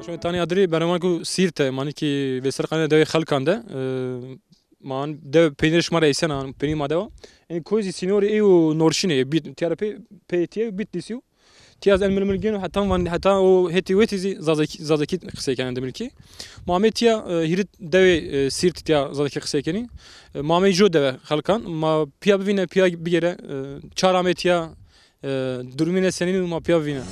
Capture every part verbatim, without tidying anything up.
Şima tanî adirî bernameku Sîrt e, manî kî vêser qanê dewê Xelkan de, e, man dew peynîrê şima rê eysena, peynîrê ma dewa. Ê koyî zî sînorê ey û Norşînê, Bît-, tîya ra pê, pê tîya Bitlîsî yo. Tîya ez en milmil gêno, heta van, heta o hetî wetî zî zazakî, zazakî qisey kenê dimilkî. Ma amê tîya, e, hîrê dewê, e, Sîrt tîya zazakî qisey kenî. E, ma amê jo dewe Xelkan, ma pîya bivîne, pîya bigêre, e, çar amê tîya, e, durumîne senîn û ma pîya bivîne.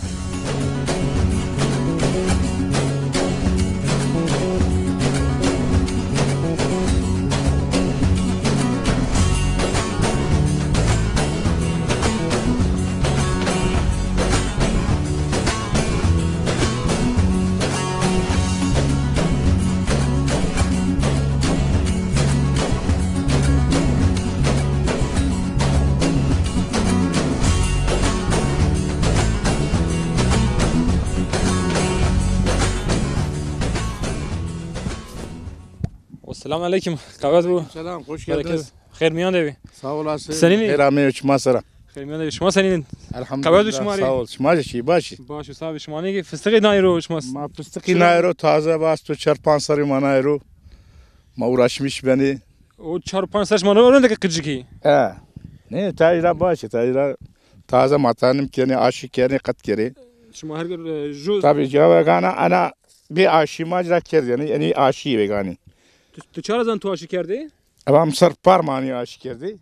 Selamun aleyküm. Qewet bu. Selam, hoş geldiniz. Bereket. Xêr mîyan de bî. Sağ olasın. Senîn î? Xêr ameyî, çima sera. Xêr mîyan de bî. Şima senîn î? Elhamdülillah, qewet şima rê. Sağ ol. Şima jî şî, baş î. Baş û sağ bî. Şima nê kî fistiqî nayê ro şima? Ma fistiqî nayê ro, taze bas tu çar panc serrî ma nayê ro. Ma uğraşmış benî. O çar panc serrî ma nayê ro, ne ki qicikî. E. Ne, tayra baş î, tayra taze ma tanim kenî, aşî kenî, qet kenî. Şima her, e, ju... Tabii, cevegana ana bir aşî ma cira kerd, yanî, yanî aşî veganî. Tu, tu çara zan tu aşî kerdî? Eva mi ser par manî aşî kerdî.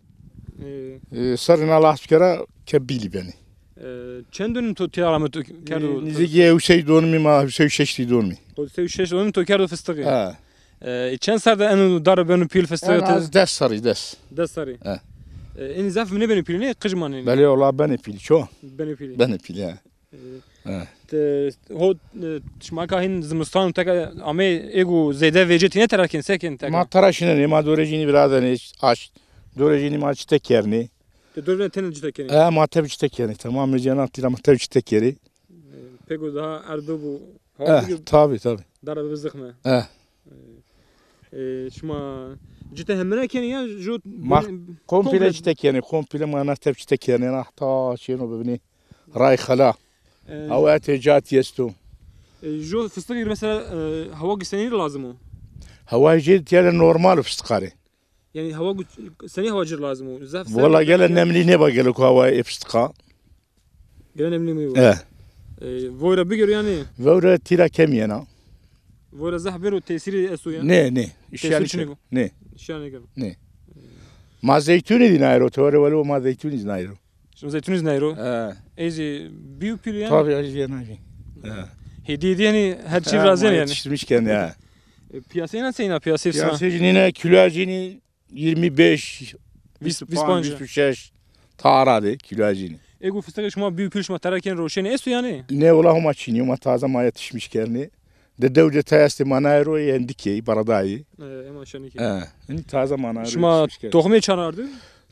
Ee. E, serrî na las bikera ke bîlî benî. Ee, çend dönüm to tîya rame to kerdo? Ee, nizîkî hewsey dönümî ma, hewsey şeştî dönümî. Hewsey şeştî dönümî to kerdo fistiqî? Ha. Ee, çend ser de eno dar beno pîl fistiqî? En az des serrî, des. Des serrî. Ha. Ee, enî zaf mi nêbenî pîlî, nê qij manenî? Belê, ola benê pîlî, ço. Benê pîlî. Benê pîlî, ha. He. Te, ho, e, şima ka hîn zimistan teka amê êgo zêde vecê tîne tera kên, se kên teka? Ma tera şinenê, ma dorê jînî viradenê, aş, dorê jînî ma çite kernê. Te dorê tene çite kenê? E, ma tev çite kernê. Tamam, mecena tîra ma tev çite kerê. E, pêgo daha erdo bu. E, tabii, tabii. Dara bibizixme. E. E, şima cite hemine kenê ya jo... Ma komple cite kenê, komple ma na tev cite kenê, na heta şêno bibinê. Ray xela. E, hawa tê ca tî esto. E, jo fistiqî mesela, e, hawa gi senî lazim o? Hawa jê tîya de normal fistiqa rê. Yanî hawa gu-, senî hawa cir lazim o? Zaf... Wala gele nemlî nêba gelo ku hawa ê fistiqa. Gele nemlî mi yo? E. E, voyra bigero yanî? Voyra tîra kemî yena. Voyra zaf bêro tesîrî esto ya? Nê, nê. Îşya nêkero. Nê. Îşya nêkero. Nê. Ma zeytûnî zî nayro, tewere welo ma zeytûnî zî nayro. Şima zeytûnî zî nayro? He. Ey zî bîyo pîlî yanî? Tabii, ey zî yena bî. He. Hêdî hêdî yanî her çî razî yanî. Yetiştirmiş kendi ya. E, piyasayê na seyna, piyasayê sina? Piyasayê jî nîne, kîloya jînî yirmi beş, vîst, vîst panc, vîst û şeş, ta ara de kîloya jînî. Ê gu fistiqê şima bîyo pîl şima tera kên roşenê esto yanî? Nê, wela homa çînî, homa taze ma yetişmiş kernê. De dew de tayê estê ma nayê ro, ê endikê, baradayê. E, ema şenikê. E, hinî taze ma nayê ro. Şima toxumê çan ardî?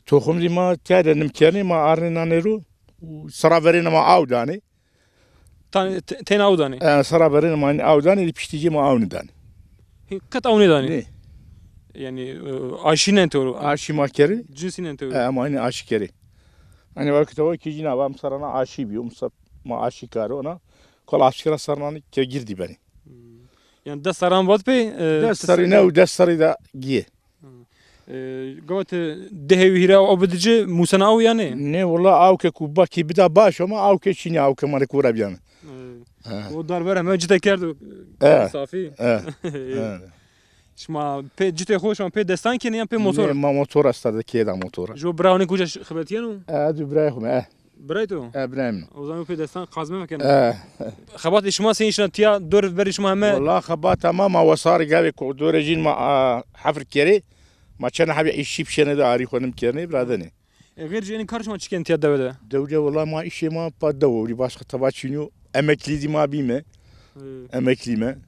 Toxum zî ma tîya de nim kernê, ma arnê nanê ro. Û sera verêne ma aw danê. Tan-, te-, têna aw danê? E, sera verêne ma aw danê, piştî cê ma aw nêdanê. Hîn qet aw nêdanê? Nê. Yanî, e, aşî nentewro? Aşî ma kerê. Cinsî nentewro? E, ma hinî aşî kerê. Hani vakit o ki jîna va mi serana aşî bîyo, mi ser-, ma aşî karo ona. Kol aşî ra serranî ke girdî benî. Hmm. Yanî des serran vat pê, e, des serrî ne û des serrî de gîyê. Hmm. E, gava ti di hewî hîrê aw bidi ci, musena aw yanî? Nê, wela aw ke ku bakî bida baş ama aw ke çînî, aw ke ma rê kura bîyane. E. Ha. O dar ver heme cite kerdo. E. Safî. E. E. Şima pê citê xo, şima pê destan kenê yan pê motor? Nê, ma motor esta de, kê da motor. Jo bira nê kuca xibetîyeno? E, du birayê xo me, e. Birayê to? E, birayê min o. O zaman pê destan qazme mekeno. E. Xebatê şima seyîn şina tîya, dor berê şima heme? Wela xebata ma, ma wesarî gavê ko-, dorê jîn ma, a, hefr kerê. Ma çend hebî îşçî bişenê de arî xo nim kernê, biradenê. E, xêr ji enî kar şima çi kenê tîya dewe de? Dewe de wela ma îşê ma pa dewe, wî başka teba çînî yo. Emeklî zî ma bîme. Hı. Emeklî me.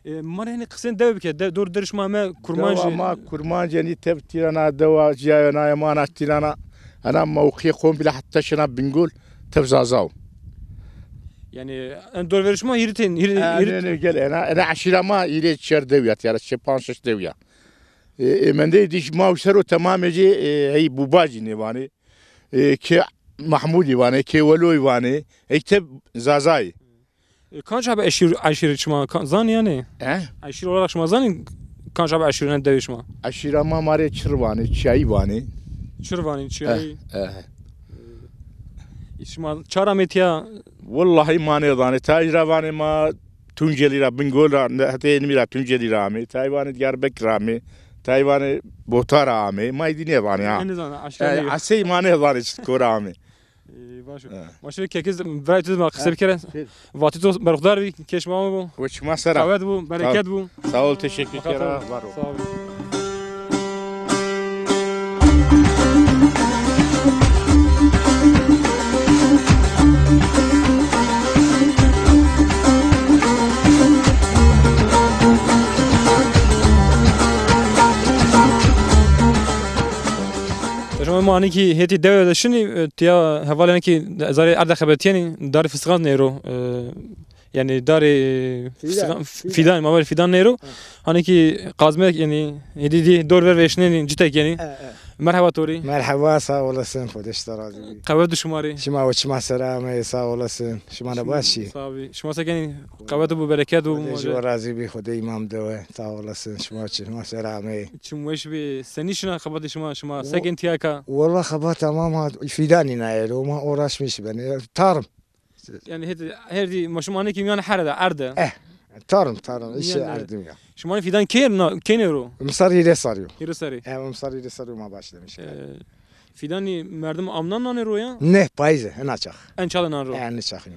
E, ma rê henî qisên dewe bike. De, dor der şima heme kurmanc. Dewa ma kurmanc, yanî tev tîrana dewa, cîyayo na ema na tîrana. Ena mewqî komple heta şina Bingol tev Zaza wo. Yanî en dor verê şima hîrê tên, hîrê, e, hîrê... Nê, nê, gel, ena, ena eşîra ma hîrê çer dew ya, tîya ra çe panc şeş dew ya. E, e, mendeyê dîş ma û ser o temamê cê, e, hey Bûbacî nêvanê. E, kê Mahmûdî vanê, kê Weloyî vanê. Hey tev Zazayî. E, kanc heb eşîr, eşîrê şima kan-, zanî yanî? He? Eşîr olarak şima zanî kanc heb eşîrê dewê şima? Eşîra ma, ma rê Çir vanê, Çiyayî vanê. Çir vanê, Çiyayî. Eh, eh. E, şima ça ra amê tiya? Wellahî ma nêzanê. Tay ra vanê ma Tuncelî ra, Bingol ra, ne-, hetê Ênimî ra, Tuncelî ra amê. Tay vanê Diyarbekir ra amê. Tay vanê Bota ra amê. Ma îdî nêvanê ha. Nêzanê, aşkera. Eh, nêyo. Esey ma nêvanê çi kora amê. Ee, baş o. He. Ma şöyle kekez, birayê to ma qise bikere. He. Vatê to berxudar bî, keyf ma bo. We çima ser a. Qewet bo, bereket bo. Sağ ol, teşekkür ederim. Var ol. Sağ ol. Şima ma hanî kî hetî dewe de şinî, e, tiya hevalê hanî kî zarê erde xebetîyenî, darê fistiqan nêro, e, yanî darê, e, fistiqan, fidan, ma ver fidan nêro. Ha. Hanî kî qazmek yanî, hêdî dî dor ver vêşnenî, citek yanî. E, e. Merheba to rê. Merheba, sağ olasın, Xwedê şima razî bî. Qewet şima rê. Şima we çima ser ameyê, sağ olasın. Şima ne baş şî? Sağ bî. Şima se kenî? Qewet bo, bereket bo. Xwedê ji we razî bî, Xwedê îmam de we. Sağ olasın, şima çi, şima ser ameyê. Çim weş bî. Senî şina xebatê şima, şima se kenî tîya ka? Wella xebat tamam ha, fidanî nayero, ma uğraşmış benê. Tarım. Yanî hêdî, hêdî ma şima hanî kî mîyan here de, erde. Eh, tarım, tarım, işê erdim ya. Şima fidan kê, na, kênê ro? Imsar hîrê sarî yo. Hîrê sarî. Eh, imsar hîrê sarî yo ma başlamış. Ee, fidanî merdim amnan nanê ro ya? Ne, payîze, ena çax. En çax de nan ro. Eh, en çax nan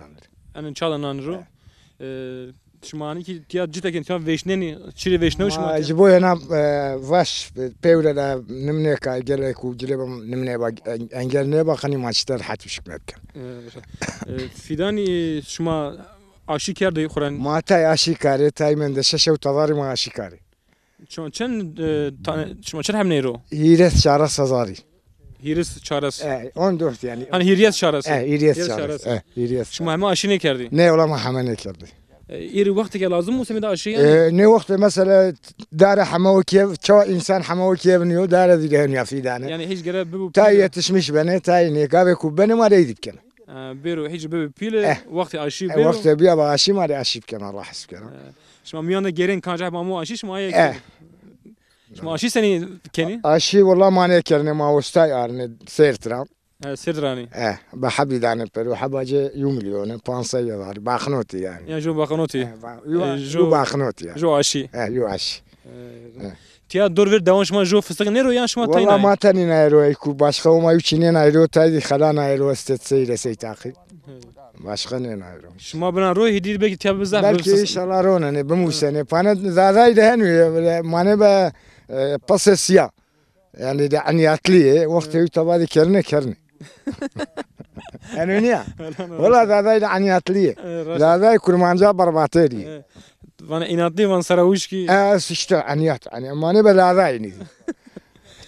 ro. En çax de nan ro. Eh. Ee, şima hanî kî tiya citekên, tiya vêşnenî, çirê vêşnew şima tiya? Ji bo yena, e, vaş, e, pewre de nimnê ka gelek û cilê bim nimnê ba, en-, engel nêba, qenî ma çiter het û şikmet ken. E, başa. E, fidanî şima aşî kerdê xuren? Ma tay aşî karê, tay mende şeş ew tazarî ma aşî karê. Şima çend, e, tane, şima çend heb neyro? Hîres çares hezarî. Hîris çares. E, on dört yanî. Hani hîriyes çares. E, hîriyes çares. E, hîriyes. Şima heme aşî nêkerdî? Ne, ola ma heme nêkerdî. E, êrî wextê ke lazim o semê de aşî yanî? E, ne wextê mesela dare heme o kiev, çoğu insan heme o kiev niyo, dare zî de heniya fîdane. Yanî hiç gere bibu. Tay yetişmiş bene, tay ne, gavê ku bene ma reydi bikene. E, bêro hiç bibu pîle, wextê aşî bêro. E, wextê biya ba aşî ma rê aşî bikene, Allah his bikene. E, şima mîyan de gêrên kanca hema mo aşî şima aye. E. Şima aşî senî kenî? Aşî wela ma nêkernê, ma westay arnê sêrt ra. He, sêrt ra nî. Eh, bi hebî danê pero, heba ci yew milyon e, panc sey hezar, baxnotî yanî. Ya jo baxnotî. Eh, ba-, yew, e, jo, yew baxnotî ya. Jo aşî. Eh, yew aşî. Eh. Tiya dor ver dewan şima jo fistiq nêro yan şima tay nay? Wela ma tenî nayro, ey ku başqa o ma yew çî nênayro, tay zî xela nayro, estet seyre sey taqî. He. Başqa nênayro. Şima bina ro hêdî belkî tiya bi zaf. Belkî înşallah ronenê, bimusenê. Pane zazay de henû ye, böyle mane be, e, pase siya. Yanî de eniyatlı ye. Wextê wî taba de kerine, kerine. Henû niya. Wela zazay de eniyatlı ye. E, raşt. Zazay kurmanca berbatêrî. E, vana înatlı, van sera wişkî. E, işte eniyat. Enî mane be zazay nî.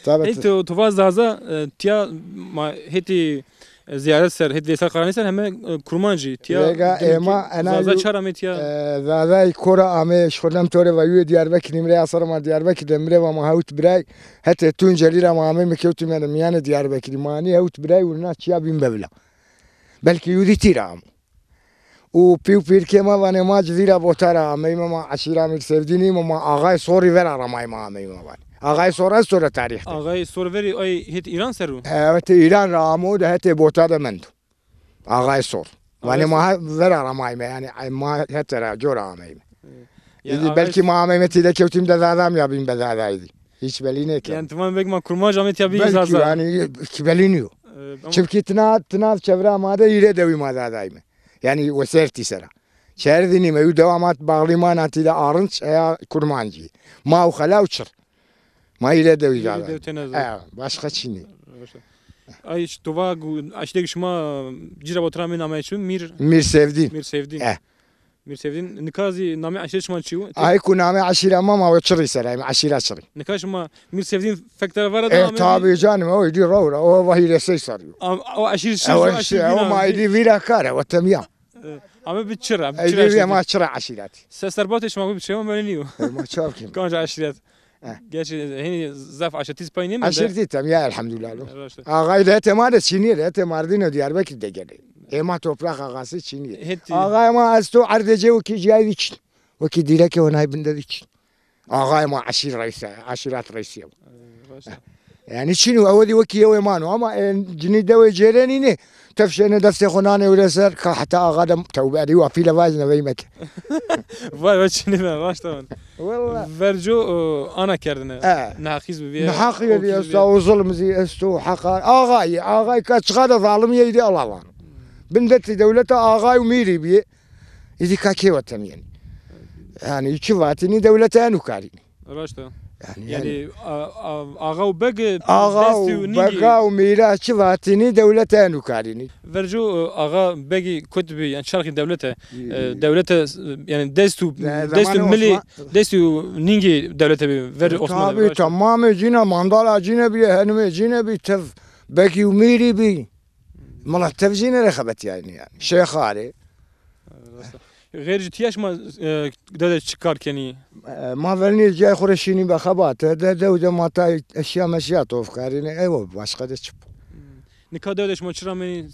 Tabii. Ey to, to va Zaza, e, tiya ma hetî, e, ziyaret ser, hetî Veysel Karanî ser heme, e, kurmancî. Tiya. Vega ema ena Zaza yu-, çar ame tiya? E, Zazay kora ame, şkodem tore va yu Diyarbekir nimre asar ma Diyarbekir de mire va ma hewt biray, hetê Tuncelî ra ma ame mi kewtî mene miyane Diyarbekirî. Ma hanî hewt biray û na çiya bîn bevla. Belkî yu dî tîra amo. Û pî û pîrkê ma vanê ma Cizîra Bota ra ameyme, ma eşîra Mîr Sevdînî me, ma axayê Sorî vera ra mayme ameyme vanê. Axayê Sor esto ra tarîx de. Axayê Sor verî ay het Îran ser o? Evet, Îran ra amo de hetê Bota de mendo. Axayê Sor. Vanê ma ha-, vera ra mayme, yanî, ay, ma hete ra cora ameyme. Îdî belkî ma ameyme tîde kewtîm de zazam ya bîn be zazayî dî. Hiç belî nêkeno. Yanî ti van belkî ma kurmanc ame tiya bî Zaza. Belkî yanî ki belî nîyo. E, ama çimkî tina, tina çevra ma de hîrê dewî ma Zazayî me. Yanî wesertî sera. Çerdînî me, yu dewa ma bağlî ma na tîde Arınç eya kurmancî. Ma û xela û çir. Ma hîrê dewî Zaza. Hîrê dew tene Zaza. E, başqa çî nî. Ay, tu va gu-, eşîrê şima Cizîra Bota ra amê, namê çi? Mîr. Mîr Sevdîn. Mîr Sevdîn. E. Mîr Sevdîn, nika zî namê eşîrê şima çi yo? Ay ku namê eşîra ma, ma we Çirî ser a, em eşîra Çirî. Nika şima Mîr Sevdîn fek tera vera da. E, amê. Tabi canım, o îdî rew ra, o va hîrê sey serrî yo. Am-, o eşîr şi, e, o eşîr, o ma îdî vîra kare, o temya. E, ame bi Çir a, bi Çir eşîretî. Ey, ma Çir eşîretî. Se serbatê şima bi Çir, ma nîyo. E, ma çav kim? Kanca eşîret. Eh. Gerçi henî zaf eşîretî pay nêmende. Eşîretî tam ya, elhamdülillah. Raşt. Axayî de hetê ma de çinî de, hetê Mardîn û Diyarbekir de gelê. Ê ma topraq ağası çinî yê. Hetî. Ağayê ma esto erdê cê wekî cayî çin. Wekî dîrekê honay binde de çin. Ağayê ma eşîr reîs, eşîret reîsî yo. Yanî çin o, ew dî wekî yew ê mano. Ama, e, cinî dewê cêrenî nê. Tefşêne destê xo nanê wire ser, ka heta axa de tewbe edî, wa pîle vajne veyme ke. Vay vay, çinî be, raşta ben. Wella. Verco, e, ana kerdine. E. Nehaqîz bi bîye. Nehaqî yê esto, o zulm zî esto, haqar. Axa yê, axay ka çiqa de zalim yê, îdî alavan. Bindetî dewlete axay û mîrî bîye. Îdî ka kê wetenî yenî. Yanî çi vatînî dewlete enu karînî. Raşt a. Yanî, yanî, yanî, a, a, axa û beg, axa û bega û mîra çi vatînî dewlete enu karînî. Verco, e, axa begî kut bî, yanî çarxî dewlete, e, dewlete, e, yanî dest û, dest û milî, dest û nîngî dewlete bî. Ver Osmanî. Tabî, tamamê cîne, mandala cîne bî, henimê cîne bî, tev begî û mîrî bî. Mala tev cîne rê xebetîyayînî yanî. Şêxarê. Xêr jî tîya şima, e, dew de çi kar kenî? E, ma vernî cayê xo rê şînî be xebate. De, dew de ma tay eşya meşya tof karînî. Ew başqa de çi. Nika dew de şima çi ramenî?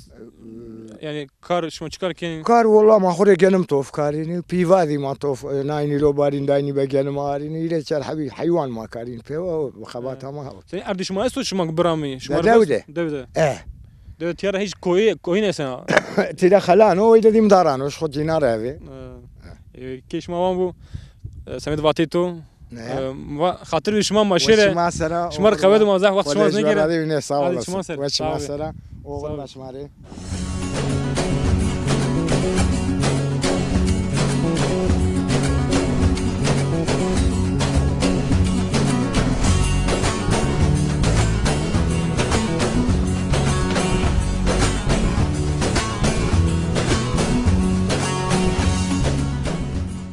Yanî kar, şima çi kar kenî? Kar wella ma xo rê genim tof karînî. Pîva zî ma tof, e, naynî robarîn daynî be genim arînî. Îrê çar hebî heywan ma karîn pêwa, o xebata ma o. Senî erdî şima esto şima biramî? Şima dew de. Dew de. E. Dew de tîya ra hîç koyî, koyî nêsena. Tîra xelan o, ey de dîm daran o, xo cîna ra evê. E, kê şima wan bû, e, semed vatê to. E, va, xatir bi şima ma şêre. Şima sera, şima rê qewet ma zaf, wext şima nêgere. Sağ olasın. Şima ser. Ve şima sera. Oğul be şima rê.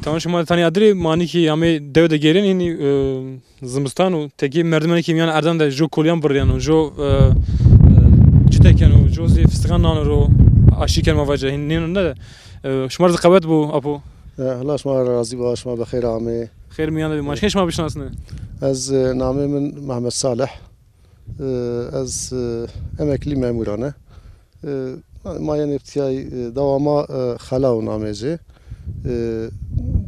Tamam, şima tanî adirê manî kî amê dew de gêrên, hînî, e, zimistan û tekê merdimene kî mîyan erdan de jo kolîyan birrîyeno, jo, e, e, çite keno, jo zî fistiqan nano ro, aşî keno ma vace, hîn nêno ne de. E, şima rê zî qewet bo, apo. E, Allah şima razî ba, şima bi xêr amê. Xêr mîyan de bî. Ma şima bişinasne? Ez, e, namê min Mehmet Salih. E, ez, e, emeklî memûran e. E, ma yenê tîyay, e, dewa ma, e, Xela o namê ci. E,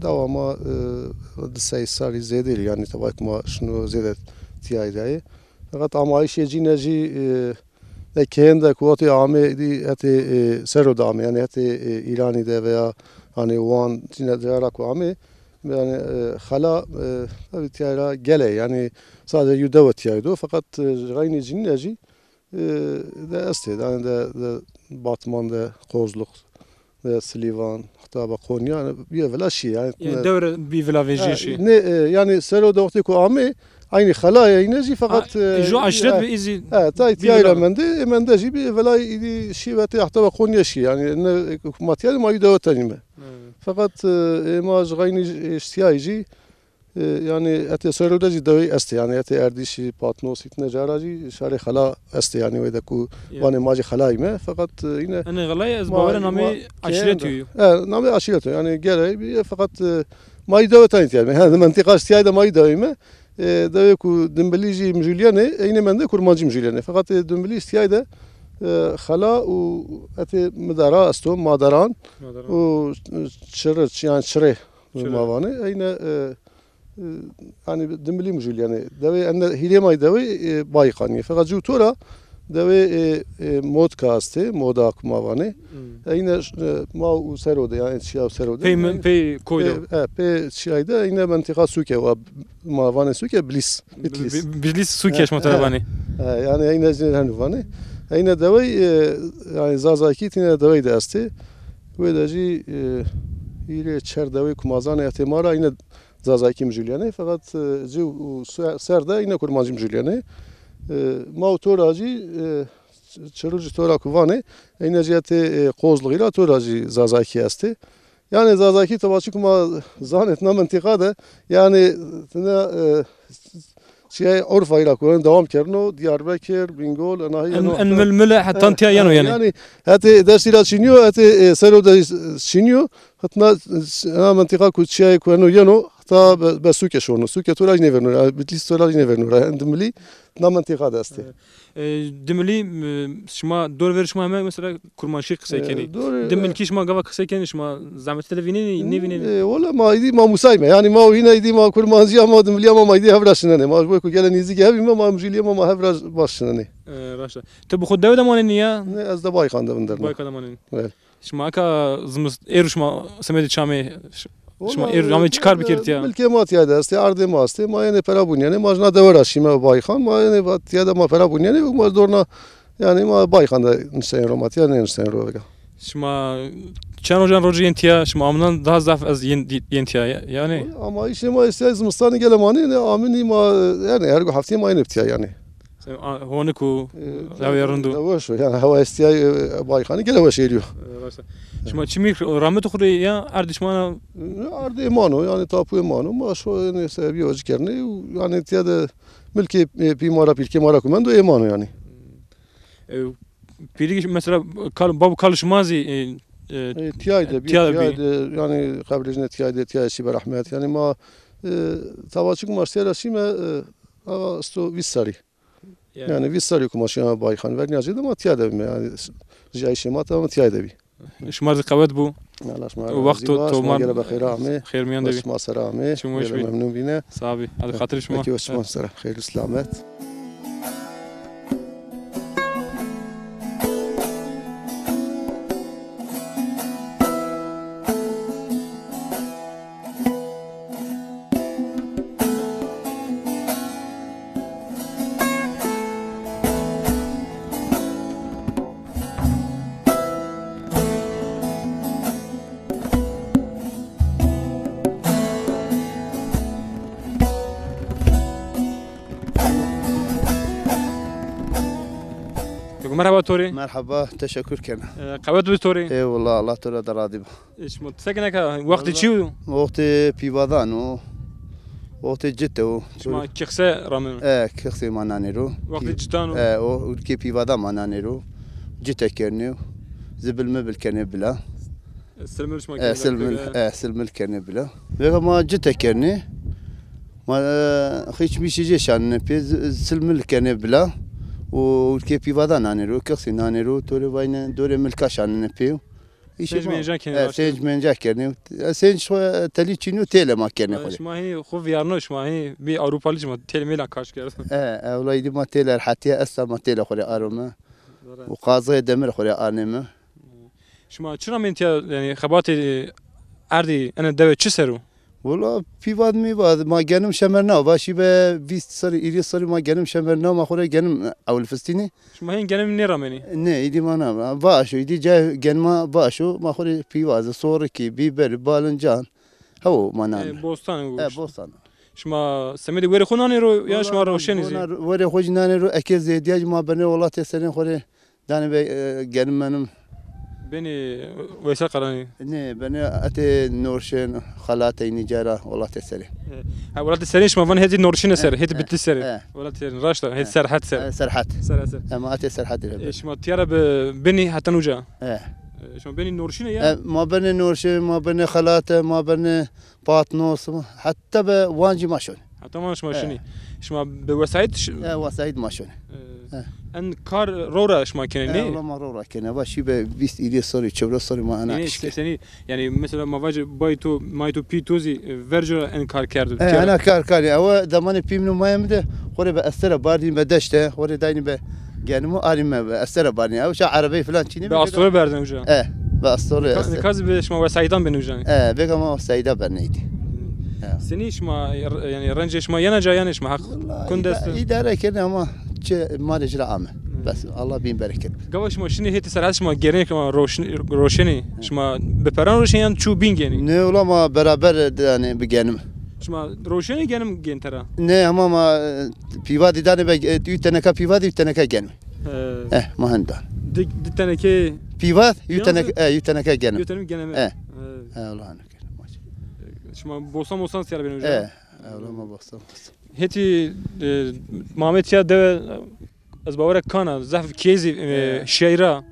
dewa ma, e, di sey salî zêde, yanî tebay ma şino zêde tîyay de yê. Feqet amayîşê cîne jî, e, de keyên de ku hetê amê dî hetê, e, sero de amê, yanî hetê, e, Îranî de veya, yanî, Wan, cîne de ra ku amê, yanî, e, Xela, e, tabî tîyay ra gele, yanî, sadece yew dewe tîyay do, feqet, e, reynî cîne jî, e, de estê, yanî de, de Batman de, Kozluk de, Silîvan, heta be Konya, yanî bîye vila şî, yanî. Yanî dewre bî vila vejîye şî. Ne, e, yanî sero de wextê ku amê, eynî Xela yê, yine jî feqet, e, jo aşîret, e, bî îzî. E, tay tîyay ra mendê, e, mende jî bî vila îdî şî ve tê heta be Konya şî, yanî ne, e, ma tîyay de ma yew dewe tenîme. Feqet, e, ê ma ji xeynî, e, şîtîyayî jî, e, yanî hetê Serû de jî dewey estê. Yanî hetê Erdîşî, Patnosî, tine cara jî şarê Xela estê. Yanî wê de ku vanê ma jî Xelayî me. Feqet, e, yine. Enê Xelayî ez bawer namê aşîretî yo. E, namê aşîret o. Yanî gerey bî, e, feqet, e, ma yî dewe tenî tîyay me. Yanî mentîqa şîtîyay de ma yî dewey me. E, dewê ku Dimbilî jî mijûlîyenê, eynê mende kurmancî mijûlîyenê. Feqet, e, Dimbilî şîtîyay de, e, Xela û hetê Midera esto, Maderan û Çirê, yanî Çirê. Ma vanê, eyne, e, e, yanî Dimbilî mijûlîyenê. Dewê ende hîrê may dewê, e, Bayîqanî. Feqet cû to ra dewê, e, e, Modka estê, Moda ku ma vanê. Eyne, e, ma û sero de, yanî çiya û sero de. Pey, pey koy de. E, e, pey çiyay de, eyne mentîqa sûke wa, ma vanê sûke Bilîs, Bitlîs. Bi-, Bitlîs sûke şima tera vanê. E, yanî eyne zî henu vanê. Eyne dewey, e, yanî Zazakî tîne dewey de estê. Wê de jî, e, hîrê çer dewê ku ma zanê hetê ma ra yine Zazakî mijûlîyenê, feqet, e, ci û se-, ser de yine kurmancî mijûlîyenê. E, ma û to ra jî, e, Çirûcî to ra ku vanê, eyne jî hetê, e, Qozlixî ra to ra jî Zazakî estê. Yanî Zazakî teba çi ku ma zanê tîna mentîqa de, yanî tîna, e, Çiyayê Urfayî ra ku dewam kerno, Diyarbekir, Bîngol, enahî eno. En, en mil mil e, hetan tîya yeno yanî. Yanî hetê Dêrsimî ra çinîyo, hetê, e, Serû de çinîyo. Hetna, ena mentîqa ku çiyayê ku eno yeno, Na be, be sûke şorno. Sûke to ra jî nêverno ra. Bitlîs to ra jî nêverno ra. Dimilî na mentîqa de estê. E, Dimilî, e, şima dor ver şima heme mesela kurmanşî qisey E, kenî. Dor, e, Dimilkî şima gava qisey kenî, şima zehmetî de vînenî, nêvînenî? E, wela ma îdî ma musayme. Yanî ma wîna îdî ma kurmancîya ma dimilîya ma ma îdî hev ra şinenê. Ma ji bo ku gele nêzîkî hev îme ma mijîlîye ma ma hev ra baş şinenê. E, raşt a. Ti bi xo dewe de manenî ya? Ne, ez de Bayxan de vinderna. Bayxan de manenî. Evet. Şima eka zimist-, êro şima semedê çi amê, ş-, şima Wala, êro amê çi kar bikerdî tiya? Milkê ma tiya de estê, erdê ma estê, ma yenê pera bunyenê, ma jina dewe ra şîme Bayxan, ma yenê va tiya de ma pera bunyenê û ma dorna, yanî ma Bayxan de nişteyên ro, ma tiya nênişteyên ro vega. Şima çend rojan rocî yên tiya, şima aminan daha zaf ez yên, yên tiya ya-, yanî? Ama îşê ma estê zimistan gele ma nênê, aminî ma, yanî her gu heftî ma yenê tiya yanî. Sen, a, honik û, e, hewaya rind o. Weş o. Yanî hewa estîya, e, Bayxanî gele weş êrîyo. E, raşt a. Şima çimî rameto xo rê ya erdê şima na? E, erdê ma no, yanî tapuyê ma no. Ma şo, yanî, sebebî acî kerdinê û, yanî, tiya de milkê, e, pî ma ra, pîrkê ma ra ku mendo ê ma no yanî. E, pîrî mesela kal, bab û kal şima zî, e, e, e, tiyay de bî, tiya de tiyay bî. De, yanî, qebrê jine tiyay de, tiyay şî be rehmet. Yanî ma, e, tava çik ma tiya ra şîme, e, ava esto vîst serrî. Yanî. Yanî vîst serrî ku ma şîme Bayxan, vernîya cê de ma tiya de bîme. Yanî jiyayîşê ma tamam tiya de bî. Şima zî qewet bo. Allah şima razî ba. Wext to, to, şima tomar gere be xêr amê. Xêr mîyan de bî. Şima ser amê. Çim weş bî. Memnun bîne. Sağ bî. Hadi xatirê şima. Peki, şima ser. Xêr û selamet. Merhaba to rê. Merhaba, teşekkür kena. E, qewet bi to rê. Eyvallah, Allah to ra da razî ba. E, şima ti sekineka, wextê çi yo? Wextê pîvadan o. Wextê cite o. Şima kixse rameno? E, kixsê ma nanê ro. Wextê citan o? E, o, urkê pîvadan ma nanê ro. Cite kernê. Zibil mibil kernê bila. E, silmil şima kernê? E, silmil, e, silmil kernê bila. Vêga ma cite kernê. Ma, e, hiç mişî jê şanine pê, z-, silmil kernê bila. O urkê pîvadan nanê ro, kixsê nanê ro, to rê vayne, dorê milka şanine pê. Îşê ma, sênc menca kenê, e, raşt e. Sênc menca kenê. E, sênc xo, e, telî çînî û têle ma kenê xo rê. Şima hînî xo vîyarno, şima hînî bî Ewropalı şima têl mêla kaş kerd. E, ewla îdî ma têle rehetîye esta, ma têle xo rê arome. Û qazayê demir xo rê arnême. Şima çira mentiya, yanî xebatê erdî ene dewe çi ser o? Wela pîvat mîvat, ma genim şemerna, va şî be vîst serrî, hîrê serrî ma genim şemerna, ma xo rê genim ewil fistînî. Şima hên genim nêramenî? Nê, îdî ma na. Vaş o, îdî cayê genima vaş o, ma xo rê pîvazî, sorikî, bîberî, balincan. Hewo ma nanê. E, bostan o. E, bostan. Şima semedê werê xo nanê ro ya şima roşenî zî? Wela, werê xo jî nanê ro, eke zêdîya jî ma benê welatê serên xo rê. Danê be, e, genim menim. Benê Veysel Qaranî? Nê, benê etê Norşên, Xelatê, înî cara welatê serê. E, ha, welatê serê şima vanê hetê Norşîne ser, e, hetê, e, Bitlîs serê. E. Welatê serê, raşt a, hetê, e, Serhet ser. E, Serhet. Serhet ser. E, ma etê Serhetî ra. E, şima tiya ra bi-, benî heta uca? E. E, şima benî Norşîne ya? E, ma benê Norşîn, ma benê Xelate, ma benê Patnos, heta be Wan jî ma şonê. Heta Wan şima şinî. E. Şima bi wesayît ş- E, wesayît ma şonê. E. E. En kar ro ra şima kenê, e, nê? Wela ma ro ra kenê. Va şî be vîst, hîrê serrî, çewres serrî ma ena iş kenê. Senî, yanî mesela ma vajê bay to, may to, pî to zî, e, verco ra en kar kerdo. E, ena kar karî. Ewe demanê pî min û mayê mi de xo rê be estere bardîn be deşte, xo rê daynî be genimo arîme be estere bardîn. Ew şa erebey filan çînî be. Be astore berdin uca. E, be astore. Nika-, nika zî be şima wesayîtan benê uca. E, vêga ma wesayîta bernê îdî. Senî şima, yanî rencê şima yena ca yanî şima heq kund est? Îda-, îdare kenê ama çi ma rê ci ra ame. Bes, Allah bin bereket. Gava şima şinî hetê Serhet şima gêrenê şima roşn-, roşenî, şima bi peran roşenî yan çû bîn gênî? Nê, wela ma beraber de, yanî, bigenim. Şima roşenî genim gên tera? Nê, ama ma, e, pîvadî danê be, e, yu teneka pîvadî, yu teneka genim. He. Eh, ma henda. Di, di teneke pîvadî, yu teneke, e, yu teneka genim. Yu teneke genim. Eh. He. He, wela hanike. Şima bostan bostan siyar benî uca? Eh, wela ma bostan bostan. Hetî, e, Mamet ya dewe, ez bawere kana, zehf kêzî, e, şeyra.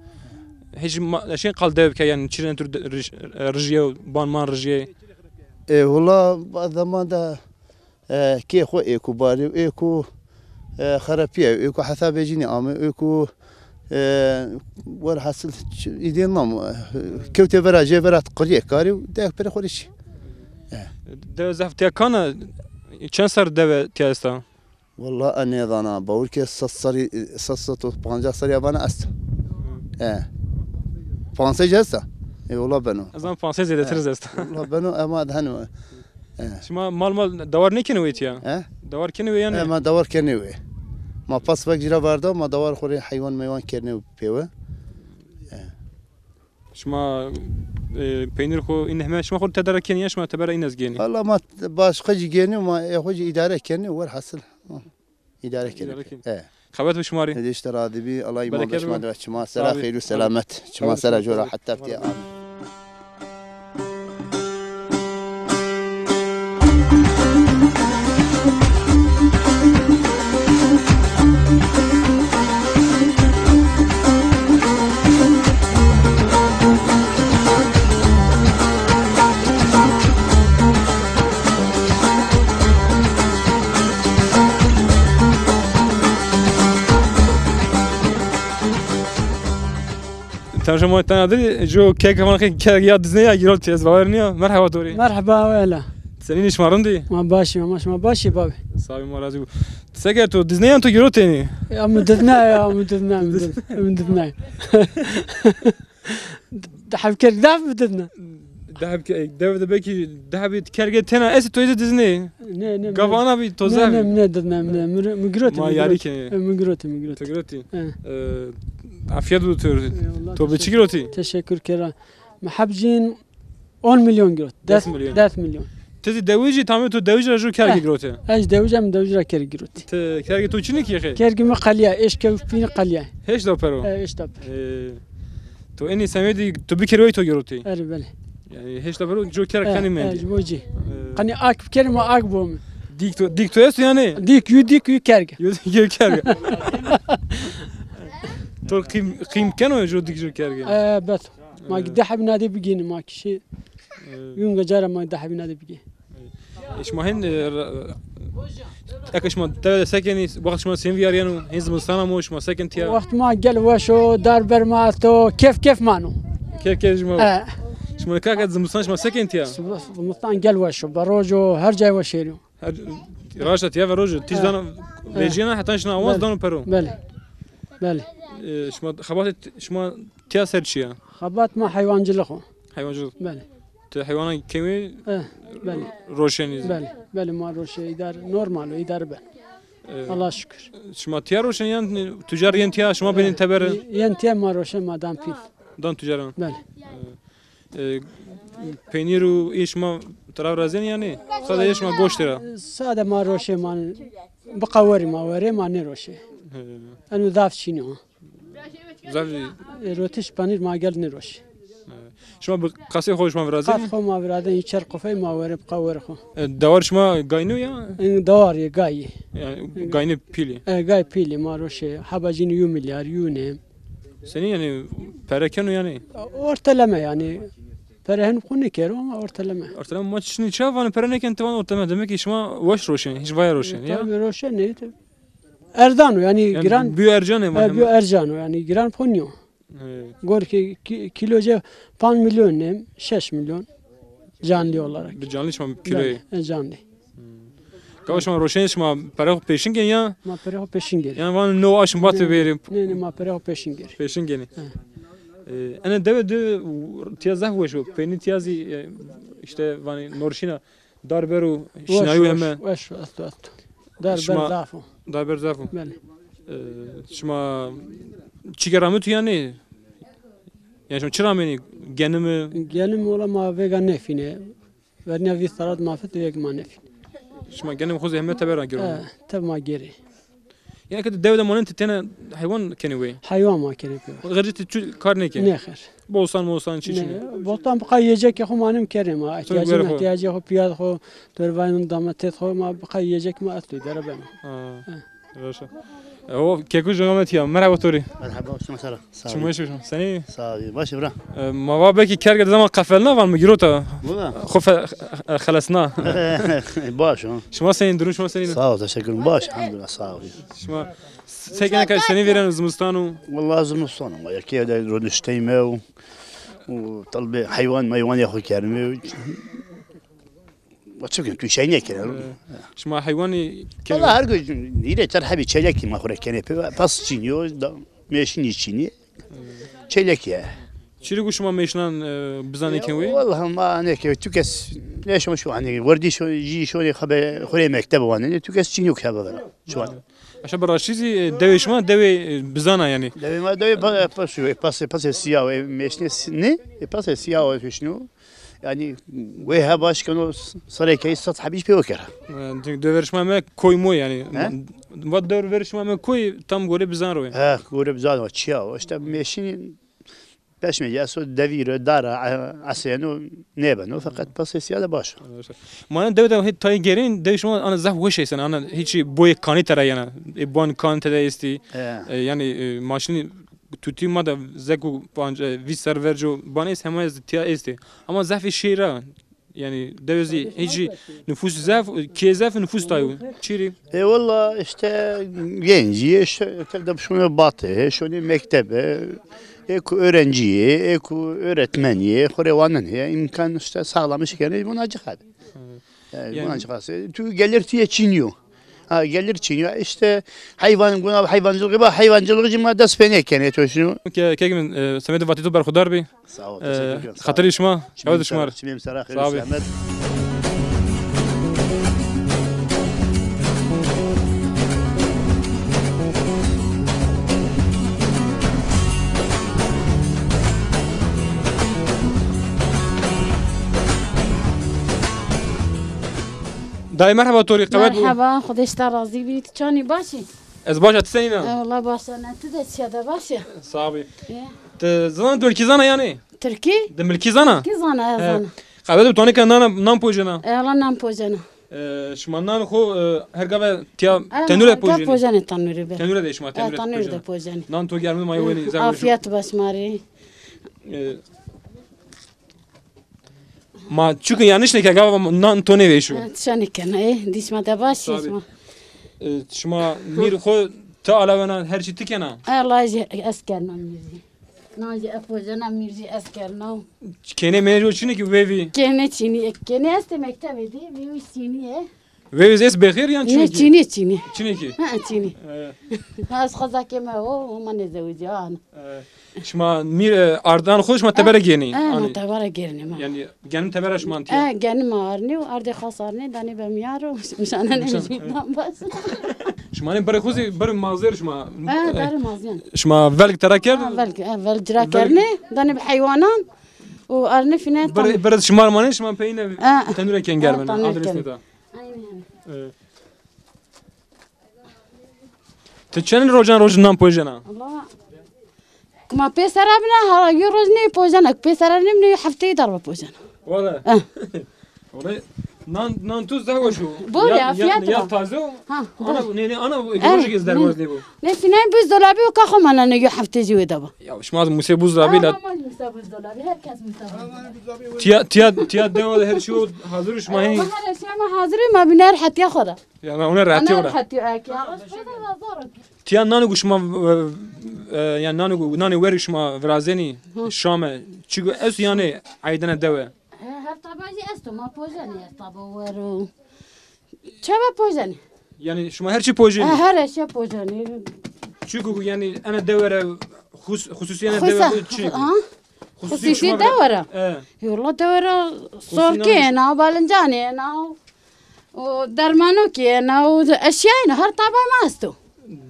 Hiç ma-, eşên qal dewe bike, yanî çirên tur de-, rij-, e, rijiye, ban man rijiye. E, wela, ba-, zeman de, e, kê xo êko barî, êko, e, xerepîye, êko hesabê cinî ame, êko, e, werhasil ç-, îdê nam, e, kewtê vera, jê vera qirîye karî, de perê xo rê çî. E. Dewe zaf tîya kan a, çend serr dewe tîya esta? Wela, e, nêzana, bawir ke sed serrî, sed, sed û pancas serrî ya vana est. E. Pansey esta? E, wela beno. Ez zan pansey zêdetir zî esta. Wela beno, ema de heno. E. Şima mal mal dewar nêkenê wê tîya? E? Dewar kenê wê yanî? E, ma dewar kenê wê. Ma pas vek ci ra verda, ma dewar xo rê heywan meywan kenê pêwe. E. Şima, e, peynir xo, în heme şima xo tedara kenî ya şima tebera în ez gênî? Valla ma başqa cî gênî, ma ê xo cî îdare kenî, werhasil. Hı. Îdare kenî. Îdare kenî. E. Xebet bi şima rê. Êdî îşte razî bî, Allah îman de şima de çima sera xeyr û selamet. Çima sera cora heta tîya. Amin. Temaşa ma tena di, jo kek van xê kek ya dizne ya girot ez bawer niya. Merhaba to rê. Merhaba wela. Senîn, şima rind î? Ma başî, ma şima başî babî. Sağ ol, ma razî bo. Seker to dizne yan to girotênî? Ya mi dizne ya, mi dizne, mi dizne, mi dizne. Deheb kerg deheb bididne. Deheb ke-, dev de belkî dehebî kergê tena estê, to êdî diznê. Ne, ne, gav ana bî to zaf. Ne, ne, ne didne, ne, mi, mi girotî, ma yarî kenî. E, mi girotî, mi girotî. To girotî. E. E, afiyet bo to. Eyvallah, to bi çi girotî? Teşekkür kera. Mi hebcîn on milyon girot. Des milyon. Des milyon. Ti zî dewijî, tamê to dewij ra ju kergî girotî? Ez dewijî, mi dewij ra kergî girotî. Ti kergê to çinî kî xê? Kergê mi qelîya, eşke pînî qelîya. Heşt da pero? E, heşt da pero. E, to enî semedî to bikerî wey to girotî? Erê, belê. Yanî heşt da pero ju kerg kenî mendî? E, ju cî. E. Qanî ak bikerî ma ak bo mi. Dîk to, dîk to esto yanî? Dîk, yu dîk, yu kerg. Yu dîk, yu kerg. To qîm, qîm keno ju dîk ju kergî? E, bet. Ma ki dehebî nadê bigênî, ma ki şey. E. Yunga cara ma dehebî nadê bigê. E, şima hên, e, ra-, eke şima dewe de sekenî, wext şima sên vîyarîyeno, hên zimistana mo, şima seken tîya? Wext ma gel weş o, dar ber ma esto, kef kef mano. Kef kef şima. E. Şima kake zimistan şima seken tîya? Zimistan gel weş o, be roj o, her cay weş êrîyo. Her, raşta tîya ve roj o. Tîj dano vecîyena heta şina awaz dano pero. Belê. Belê. E, şima xebatê t-, şima tîya ser çi ya? Xebat ma heywancılık o. Heywancılık. Belê. Ti heywanan kewê roşenî zî? Belê. Belê, ma roşe îdare, normal o, îdare ben. E, Allah'a şükür. Şima tîya roşen yan tucar yên tîya şima benî teber? Yên tîya ma roşen ma dan pîl. Dan tucaran. Belê. E, E, peynîr û î şima tira virazên yanî? Sade yê şima goştê ra? Sade ma roşê ma, bi qewerî ma werê ma nêroşê. He. Eno zaf çînî o. Zaf. E, rotiş panîr ma gel nêroşê. He. Şima bi qasê xo şima virazên? Qas xo ma virazên, î çer qufey ma werê bi qewerî xo. E, dewar şima gaynî ya? E, dewar yê, gay yê. Yanî gaynî pîlî? E, gay pîlî ma roşê. Heba cînî yu milyar, yu nêm. Senî yanî pere keno yanî? Orteleme yanî. Pere henî xo nêkero ama orteleme. Orteleme ma çinî ça vanê pere nêken, ti van orteleme. Demek ki şima weş roşen, hiç vaya roşen ya? Tabii roşen nê. Erzan o yanî, yanî giran. Bîyo ercan e. He, bîyo ercan o yanî, giran ponîyo. Evet. Gor ki, ki, kîlo ci panc milyon nêm, şeş milyon. Canlı olarak. Bi canlı şima kiloyê? Belê, e, canlı. Hmm. Gava şima roşenê şima perê xo pêşin gênî ya? Ma perê xo pêşin gêrî. Yanî van no aşm vatê bêrî. Nê, nê, ma perê xo pêşin gêrî. Pêşin gênî. He. E, ene dewe de tîya zaf weş o. Peynî tîya zî, e, îşte vanî norşîna. Dar ber û şinayû heme. Weş o, esto, esto. Dar ber zaf o. Dar ber zaf o. Belê. E, şima çike ramituy yanî? Yanî şima çi ramenî? Genimi? Genim ola ma vêga nêfînê. Vernîya vîst serrat ma fit vêg ma nêfînê. Şima genim xo zî heme teber ra gêro? E, teber ma gêrê. Yanî ke ti dewe de manenî ti tena heywan kenî wey? Heywan ma kenê pê. Xercê ti çi kar nêkenî? Nê xêr. Bostan mostan çi çinî? Bostan bi qay yiyecekê xo ma nêm kenê ma. Îhtiyacê xo, pîyaz xo, dorvayê min, dametêd xo, ma bi qay yiyecek ma esto, îdare beno. Ha. Raşt a. O, keko jona me tiya. Merhaba to rê. Merhaba, şima sera. Sağ olun. Şima şima. Senî? Sağ olun. Baş bira. E, ma va belkî kerge de zaman qefelna van mi girota. Valla. Xo fe-, e, xelesna. Baş o. Şima senî, durum şima senî? Sağ ol, teşekkür ederim. Baş, elhamdülillah, sağ ol. Şima se-, kene ke senî vêreno zimistan o? Valla zimistan o. Ya ki evde röneşteyme o. O talbi hayvan mayvan ya xo kerime. Açık tu şey ne kere? Şima heywanî ke- Valla her gün yine ter hebi çelek ma xure kene pe pas çiniyor da meşin çini. Çelek ya. Çiri ku şima meşnan, e, bizanê ken wê? Valla ma ne ke tu kes ne şima şu hani werdî şu ji şu ne xabe xure mektebe wane ne tu kes çiniyor ke bavera. Şu an. Aşa bi raştî zî, e, dewê şima dewê, e, bizana yanî. Dewê ma dewê pa-, pas, pas, pas siya, e, meşne si-, ne? E, pas siya, e, fişnu. Yanî, wê he baş keno, s-, serê key sed hebî pê kera. E, di-, dewê şima me koy moy yanî. He? Va dewê şima me koy tam gore bizan ro. He, gore bizan ro, çiya. O işte meşin Peşmê esto devîr o, dara, e, eseno nêbeno, feqet pasê sîya de baş o. Mane dewe de hê tayê gêrên, dewê şima ana zaf weş êsena, ana hîçî boyê kanî tera yena. E, boyan kanî tede estî. E. E, yanî, e, maşinî tutî ma de zek û panc, e, vîst ser verco ban êst, hema ez tiya estî. Ama zafê şehîr ra. Yanî dewê zî hîçî nufus zaf, kê zaf nufus tayo. Çirî? E, valla işte gencî, işte, de şunu batı, şunu mektebe, e, ku öğrenciyi, e, ku öğretmeniyi, xure wanin, e, imkan işte sağlamış gene buna cihad. Yani, yani buna cihad. Tu gelir tiye çiniyor. Ha, gelir çiniyor. İşte hayvan, buna hayvancılığı var, hayvancılığı cima dest pene kene, to şunu. Ke-, kek min, e, semedê vatê to berxudar bî. Sağ ol, teşekkür ederim. Xatirê şima, ew de şima re. Çimêm sera, xêr û selamet. Dayê merheba to rê, qewet bo. Merheba, Xwedê ji te razî bî. Tu çanî baş î? Ez baş a, ti senî na? E, wela baş a, ne tu de çiya de baş a? Sax bî. E. Ti ziwan Tirkî zana yanî? Tirkî? Di milkî zana? Tirkî zana, e, zana. Qewet bi tanî ke nan, nan pojena? E, wela nan pojena. E, şima nan xo, e, her gave tiya tenûre pojena? Pojena tenûre be. Tenûre de şima tenûre de pojena. Nan to germin ma wenî. Afiyet be şima rê. E, Ma çukin yanlış neke, gava nan to nêvêşo. Ha, tişa nêkena, e, dîşma de baş şima. E, şima mîr xo ti alawena, her çî ti kena? Allah jî ez kerna mîr jî. Nan jî ez pojena, mîr jî ez kerna. Kênê mênê jo çinî ki vevî? Kênê çinî, kênê estê mektebê dî, vevî çinî ye. Vevî zî est bêxêr yan çinî ki? Ne, çinî, çinî. Çinî ki? Ha, çinî. E. Ha, ez xweza ke me o, o ma nêzewicî, an. E. Şima mîr, e, ardan xo şima tebere gênî? E, ma tebere gênî ma. Yanî genim tebera şima tiya? E, genim ma arnî û ardê xas arnî, danî be miyar û mişanenê jî dan baş. Şima nê berê xo zî berê mazêr şima? E, berê mazîyan. Şima velg tera kerd? E, velg, e, velg cira kernê, danî be heywanan û arnî fîne. Berê, berê şima manê, şima peyne tenûre ken germin. Adres nêda. Aynen. E. Ti çend rojan roj nan pojena? Allah. Kuma pêsera bina, ha, yo roj nê pojena, pêsera nê bina, yo hefteyî darbe pojena. Wala. Eh. Wala nan, nan tu zehweş o. Bol ya, ya, fiyat ya taze o. Ha, ana, ne, ne, ana, rojê ki ez derbaz nêbo. Ne, finay buzdolabî o, ka xo manane yo hefte jî wê de ba. Ya, şima musê buzdolabî la. Ha, ma musê buzdolabî, herkes musê buzdolabî. Tiya, tiya, tiya dewa de her şey o hazır, şima hîn. Ma her şey ma hazır, ma biner hetiya xo da. Ya, ma ona rahatî ora. Rahatî, e, ki. Tiya nanu ku şima, e, e, yani nanu ku, nanê weri şima virazenî, şame, çi ku esto yanî aydene dewe? E, her taba jî esto, ma pojenî her taba wero. Çaba pojenî? Yani şima her çi pojenî? E, her şey pojenî. Çi ku yani ene dewe re xus-, xususî ene dewe çi? Ha? Xususî dewe ra? E. Yola dewe ra sorkê ena, balincanê ena. O dermanokî ena, o eşya ena, her taba ma esto.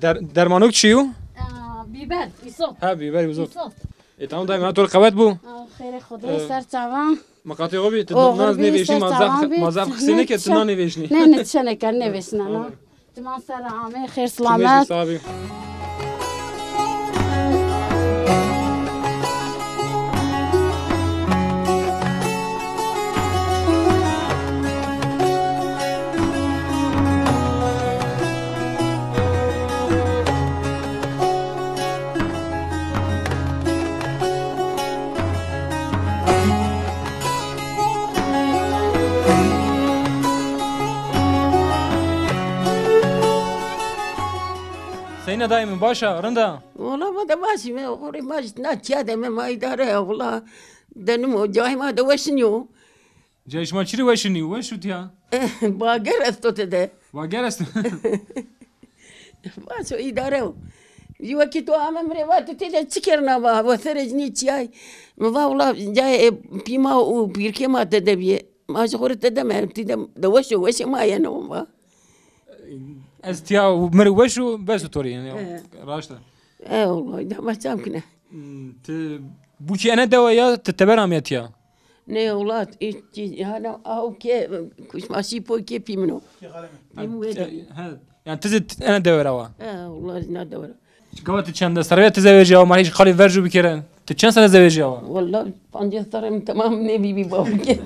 Der-, dermanok çi yo? Aa, bîber, îsot. Ha, bîber, îsot. Îsot. E, tamam dayê, ma to rê qewet bo. Aa, xêrê Xwedê, ser çavan. Miqatê xo bî, ti naz nêvêşnî, ma zaf, ma zaf qisê nêke, ti nan nêvêşnî. Ne, ne, ti şeneke nêvêşna, na. Çiman ser amê, xêr selamet. Sax bî. Ne dayê mi, baş a, rind a? Wala ma de baş îme, xo rê baş, na çiya de me ma îdare ya, wala. De nimo, cayê ma de weş nîyo. Cayê şima çi rê weş nîyo, weş o tiya? Bager esto tede. Bager esto. Baş o, îdare o. Jî wekî to ame mi rê va, ti tede çi kerna va, wa serê cinî çiyay. Mi va wala cayê, e, pî ma û pîrkê ma tede bîye. Ma jî xo rê tede me, tede de weş o, weşê ma yeno va. Ez tiya mi rê weş o, bes o to rê yanî. He. Raşt a. E, wallahî, de ma çam kine. Hmm, ti bûkî ene dewe ya, ti teber amîya tiya? Nê wela, î-, kî, hana aw ke, kuşma şî po ke pî min o. Pî min wê de. He, yanî ti zî ene dewe ra wa? He, wela zî na dewe ra. Gava ti çend serre ya ti zewecîyawa, ma hîç qalî vercu bikere. Ti çend serre zewecîyawa? Wela pancês serre mi temam nêbîbî bawke.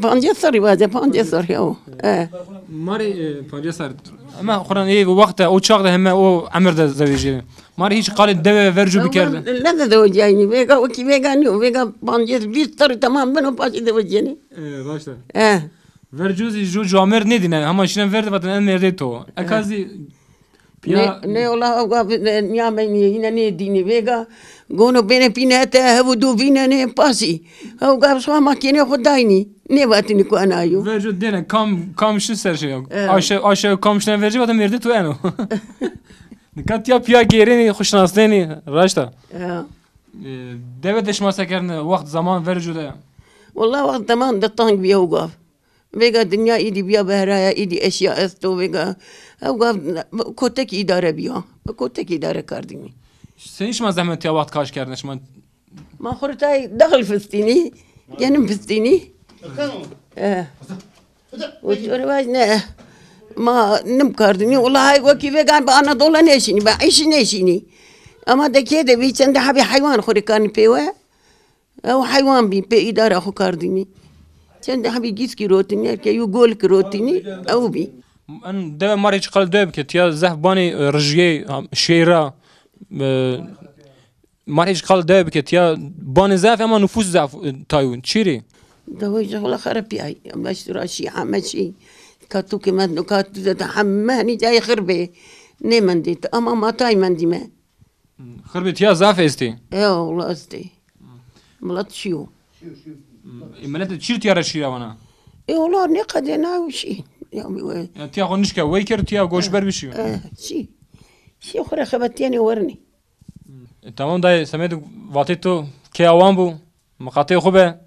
Pancês serrî vaze, pancês serrî o. E. Ma rê, e, pancês serrî. Ema xo ra ê wext de, o çax de heme o emir de zewecîyêne. Ma rê hîç qalê dewe vercu bikerde. Leze zewecîyaynî, vêga wekî vêga nîyo, vêga pancês vîst serrî temam beno, paşê zewecîyenê. E, raşt a. E. Vercu zî ju camêrd nêdîne, hema şîne ver de vatêne en mêrdê to. Eka zî Pîya. Nê, nê, wela ew gaf, e, nîyameynî, yine nêdînî. Vêga gono bêne pîne ete, hev û do vînenê pasî. Ew gaf swa ma kênê xo daynî. Nêvatînî ku ena yo. Vercu dêne kam, kam şi ser şey. Evet. Aşe, aşe kam şine verci vate mêrdê to eno. Nika tiya pîya gêrênî, xo şinasnênî, raşt a. Ya. E, dewe de şima se kerdêne, wext zaman vercu de? Wela wext zaman de teng bîya ew gaf. Vêga dinya îdî bîya behraya, îdî eşya esto, vêga ew gaf kotek îdare bîya. Bi kotek îdare kerdînî. Senî şima zehmetiya wext kaş kerdine şima? Ma xo rê tay dexil fistînî, genim fistînî. E. O çore vaj ne. Ma nim kerdînî. Wela hay wekî vêgan bi Anadolu nêşînî, bi îşî nêşînî. Ama de kê de bî çendê hebî heywan xo rê kanî pêwe. Ew heywan bî, pê îdara xo kardînî. Çend hebî gîskî rotînî, erke yû golikî rotînî, ew bî. En dewe ma rê çiqal dewe bike, tiya zehf banê, e, rijiyê, ha, şiyê ra, e, ma rê çiqal dewe bike, tiya banê zehf ema nufus zehf, e, tayo. Çî rê? Dewe jixula xerepîyay. Meştura şî, heme şî. Katukê me, katû de heme henî cayê xirbê. Nêmendî. Ama ma tay mendîme. Xirbê tiya zaf estê. Ew, wela estê. Milet şîyo. E, milet çîr tiya ra şîra vana? E, wela nêqedêna ew şî. Ya, mi we. Ya, tiya xo nişke wey kerd, tiya goşber bişîyo. E, şî. Şî xo ra xebetîyenê wernê. E, tamam dayê, semedê vatê to key awan bo. Miqatê xo be.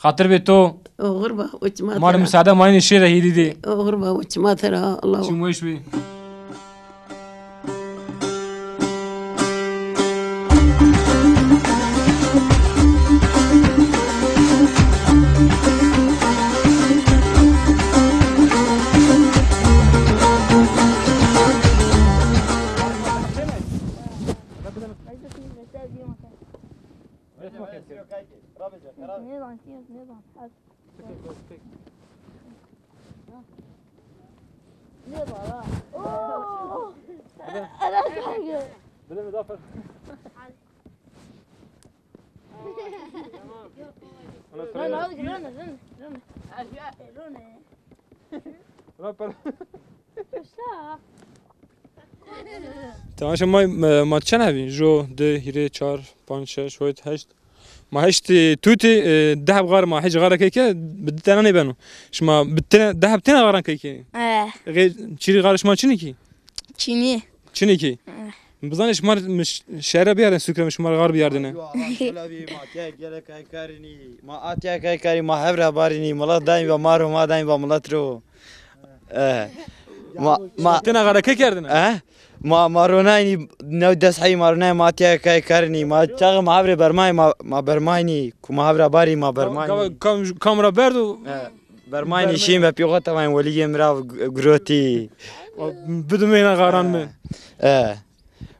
Xatir bê to. Oxir ba, o çima. Ma rê musaade ma înî şêre hîrî dî. Oxir ba, o çima tera, Allah. Çim weş bî. Nêzan, nêzan. Nêzan ha. Oo! Ela kanka. Bile mi daha fazla? Rone, rone, rone, rone. Rone. Rone. Rone. Temaşa ma, e, ma çend hebî? Jo, di, hîrê, çar, panc, şeş, hoyt, heşt. Ma heşt, e, tutî, e, di heb xar ma, hîç xare key ke bi di tena nêbeno. Şima bi tena, di heb tena xaran key ke? E. Çîrî xar şima çinî kî? Çinî. Çinî kî? E. Bizanê şima mi ş-, şehre biyardin, sukre mi şima xar biyardine. Yo, Allah şöyle bir ma tiya gele kay karini, ma atiya kay kari, ma hevra barini, milet daim ve ma ro, ma daim ve milet ro. E, ma, ma tena xare key kerdine? E? Ma, ma ronaynî, new des heyî ma ronaynî, ma tiya kay karinî, ma çaxê ma hevrê bermayî, ma, ma bermaynî, ku ma hevra barî, ma bermaynî. Kam, kam, kam ra berdo? E, bermaynî, şîn ve pîxo tevayîn welîgê mi ra gu-, gurotî. Bidimeyna xaran mi. E.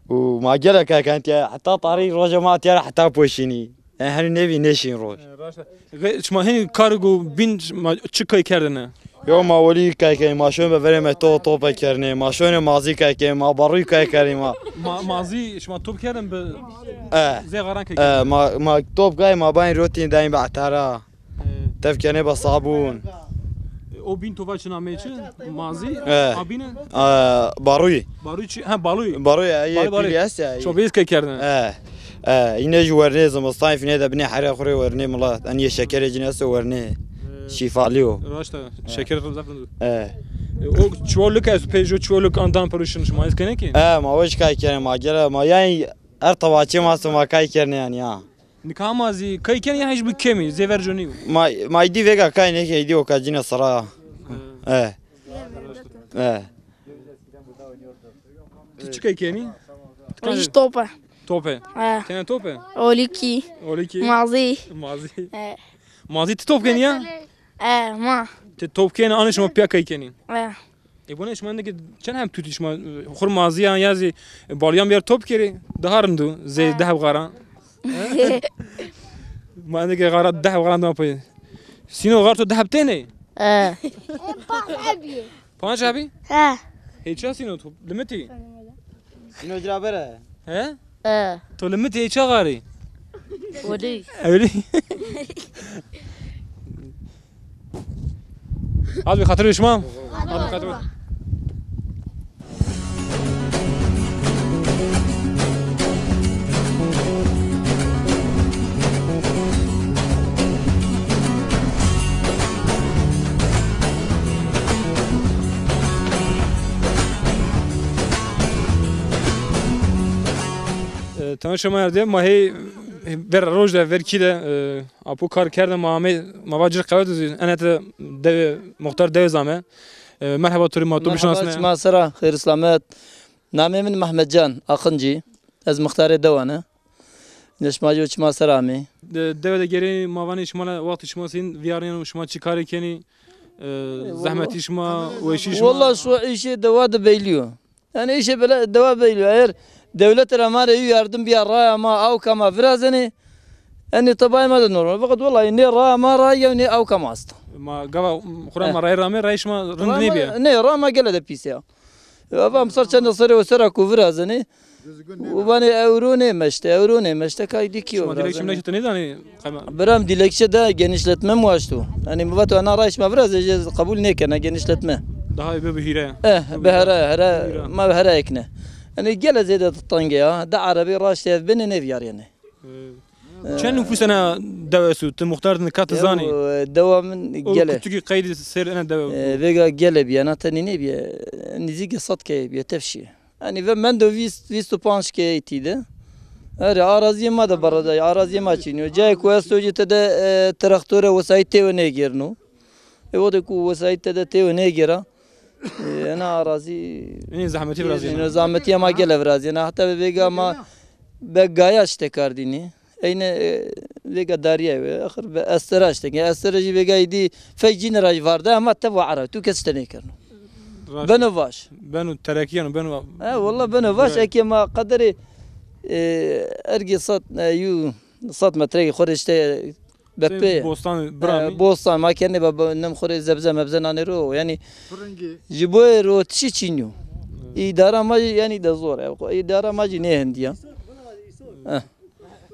Û ma gelek kay karin tiya, heta tarî roja ma tiya ra heta poşînî. E, henî nêvî nêşîn roj. E, raşt e. Şima henî kar go bîn, şima çi kay kerdine? Yo, ma welî kay kay, ma şon be verê me to, tope kernê, ma şonê mazî kay kay, ma barûy kay kerî ma. Ma-, mazî şima top kerdin bi. E. Zê xaran kay kerdin. E, ma, ma top kay, ma bayîn rotîn dayîn be etara. E. Tev kenê be sabûn. E, O bîn to va çi nameyê çi? Mazî? E. A bîne? E, Baroyî. Baroyî çi? Ha, Baloyî. Baroyî, e, Baloyî, Baroyî. Pîlî est ya. Çobîyês key kerdine. E. E, îne jî wernê zimistan fînê de binê herê xwu rê wernê milat. Enî yê şekerê cîn esto wernê. E. Şîfalî yo. Raşt a. E. Şeker zaf rind o. E. E, o çiwo lik esto, pê jo çiwo lik an dan piro şin şima ez kenê kî? E, ma o jî kay kenê, ma gele, ma yanî her tevaçê ma esto ma kay kenê yanî ya. Nika ma zî kay kenê ya hîç bi kemî, zê verco nîyo. Ma, ma îdî vêga kay nêkê, îdî o kacîne sira ya. E. E. Ti çi kay kenî? Ti kay Jî top e. Top e. E. Tene top e? Olîkî. Olîkî. Mazî. Mazî. E. Mazî ti top kenî ya? E, ma. Ti top kenî, anê şima pîya kay kenî. E. E, bona şima nika çend heb tutî şima, e, xur mazîyan ya zî, e, balîyan bîyer top kerî, daha rind o, zê deh heb xaran. Ma nika xara deh heb xaran dima pay. Sîno xar to deh heb tenê? E. Panc hebî? He. Hê ça sîno to limitî? Sîno ci ra bere. He? E. To limitî hê ça xarî? Olî. Olî. Az bi xatirê şima. Hadi bakalım. E, temaşa ma erdê, ma hey ver roj de, ver kî de, e, Apo kar kerde, ma amê, ma va cir qewet zî, ene te dewe, muxtar dewe zame. E, merheba to rê, ma to bişinasne. Merheba, şima sera, xeyr selamet. Namê min Mehmetcan Akıncı. Ez muxtarê dewa ne. Ne şima jî şima sera amê. De, dewe de gerê ma vanê şima la wextê şima sîn vîyarnîyeno, şima çi karê kenî, e, zehmetî şima, weşî şima? Walla şu îşê dewa de beylî yo. Yanî îşê bele dewa beylî yo. Eger dewlete ra ma rê yû yardim bîya, raya ma, awka ma virazenê. Yanî tebayê ma de normal. Feqet wellahî nê raya ma ra yew nê awka ma esta. Ma gava xura ma rayê rame, rayê şima rind nêbîye? Nê, raya ma gele de pîs ya. Eva misal çend serê o sera ku virazenê. Û vanê ewro nêmeşte, ewro nêmeşte, kay dî kî yo virazenê. Şima dilekçe milekçe de nêdanê? Biram dilekçe de genişletme mi waşto. Yanî mi vato ena rayê şima viraze, ez qebul nêkena genişletme. Daha ebe bi hîre. Eh, bi here, here, ma bi here ekne. Yanî gele zêde tenge ya. De erebî raştê ev binê nêvîyarîyenê. Ee, çend nufus ena dewe esto? Ti muxtar de nika ti zanî? Dewa min gele. Kutikî qeydî ser ena dewe. Ee, vêga gele bîye, ena tenî nêbîye. Nîzîkê sed keye bîye, tevşîye. Yanî ve mendo vîst, vîst û panc keyeyî tî de. Erê, arazîyê ma de beredayî, arazîyê ma çînî yo. Cayê ku esto jî tede, e, traktore wesayît têwe nêgêrno. E, o de ku wesayît tede têwe nêgêra, e, ena arazî. Ê zehmetî virazîyena. Ê zehmetîya ma gele virazîyena. Heta ve vêga ma be gaya şite kardînî. Eyne, e, vêga darîyayî we, axir bi estera işte. Estere jî vêga îdî fek cîne ra jî varde ama tev wa era. Tu kes işte nêkerno. Raşt. Beno vaş. Beno terekîyeno, beno. He, walla beno vaş, eke ma qederê, e, ergê sed, e, yu sed metre xo rê işte bepê. Bostan, e, biramî. Bostan, ma kenê be, be, nem xo rê zebze mebze nanê ro. Yanî ji boyê rotişî çînî yo. Îdara ma jî yanî de zor e. Îdara ma jî nêhendî ya. Eh.